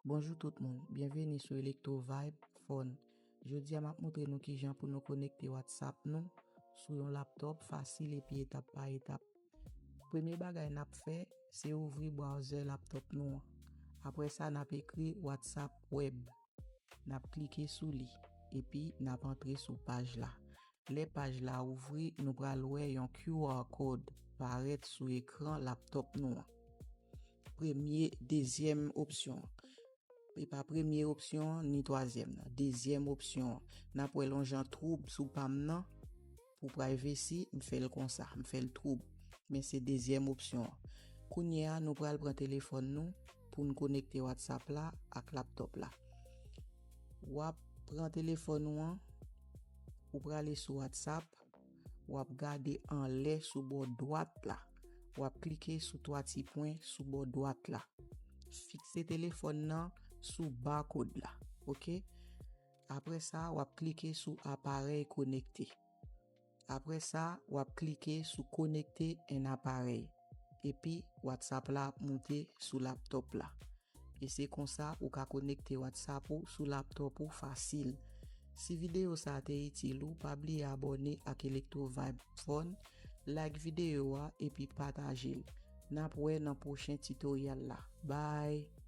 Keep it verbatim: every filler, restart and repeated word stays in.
Bonjou tout moun, byenveni sou Electro Vibe Phone. Jodi a m ap montre nou kijan pou nou konekte WhatsApp nou sou yon laptop fasil epi etap pa etap. Premye bagay n ap fè, se ouvri browser laptop nou an. Apre sa, n ap ekri WhatsApp Web. N ap klike sou li, epi n ap antre sou paj la. Lè paj la ouvri, nou pral wè yon Q R code parèt sou ekran laptop nou an. Premye, dezyèm opsyon. E pa premye opsyon an, ni twazyèm nan. Dezyèm opsyon an. N ap wè yon jan twoub sou pa m nan. Pou privacy, m fè l konsa, m fè l twoub. Men se dezyèm opsyon an. Kounye a, nou pral pran telefòn nou pou n konekte WhatsApp la ak laptop la. W ap pran telefòn ou an, ou prale sou WhatsApp, w ap gade anlè sou bò dwat la. W ap klike sou twa ti pwen sou bò dwat la. Fikse telefòn nan sou barcode la, oke? Apre sa, w ap klike sou aparèy konekte. Apre sa, w ap klike sou konekte en aparèy. Epi, WhatsApp la ap moute sou laptop la. E se konsa ou ka konekte WhatsApp ou sou laptop ou fasil. Si videyo sa a te itil ou, pa bliye abòne ak Electro Vibe Phone, like videyo a epi pataje l. N ap wè nan pwochen tutorial la. Bye!